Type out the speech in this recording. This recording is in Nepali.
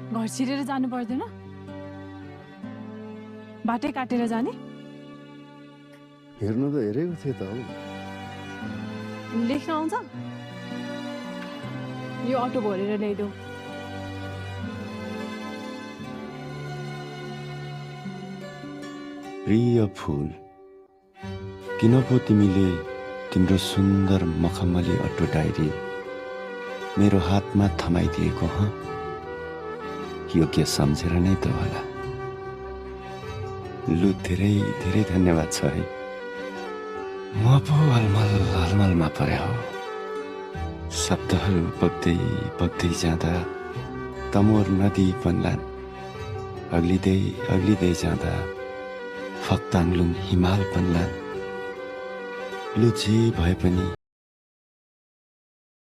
घर छिरेर जानु पर्दैन बाटै काटेर जाने हेर्नु त हेरेको थिएँ त हौ लेख्न आउँछ यो अटो भरेर ल्याइदेऊ प्रिय फूल किन पो तिमीले तिम्रो सुन्दर मखमली अटो डायरी मेरो हातमा थमाइदिएको ह योग्य सम्झेर नै त होला लु धेरै धेरै धन्यवाद छ है म पो अलमलमा परे हो शब्दहरू बग्दै बग्दै जाँदा तमोर नदी बन्लान् अग्लिँदै जाँदा फक्ताङलुङ हिमाल बन्लान् लु जे भए पनि